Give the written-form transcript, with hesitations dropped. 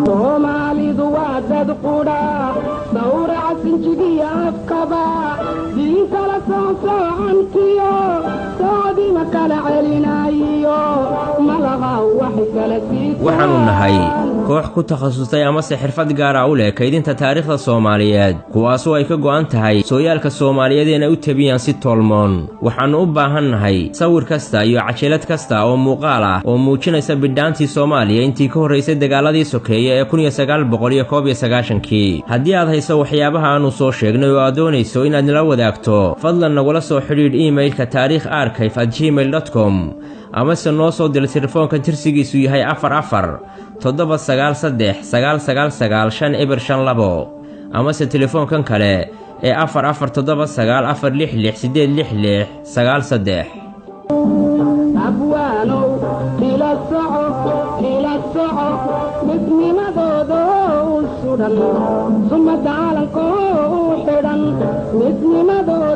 Soomaalidu waa dad qudha, sawraca sinjigiya afkaba, diin kala socsoocantiyo, soodima kala celinayiyo, malaha wax kala sii. Waxaannu nahay koox ku takhasustay amase xirfad gaara u leh kaydinta taariikhda Soomaaliyeed, kuwaasoo ay ka go'an tahay sooyaalka Soomaaliyeed inay u tabiyaan si toolmoon. Waxaannu u baahan nahay sawir kasta iyo cajalad kasta oo muuqaal ah oo muujinaysa bidhaantii Soomaaliya intii ka horraysay dagaaladii sokeeye ee 1991-kii. Haddii aad hayso waxyaabaha aannu soo sheegnay oo aad doonayso inaad nala wadaagto, fadlan nagula soo xidhiidh emailka taariikh archive@gmail.com, amase noo soo dira telefoonka tirsigiisu yahay 44793995052, amase telefoonkan kale ee 4479466866693. Abwaanow, ila soco, ila soco, midnimadooda u sudhan, sumada caalanko u xidhan, midnimadooda.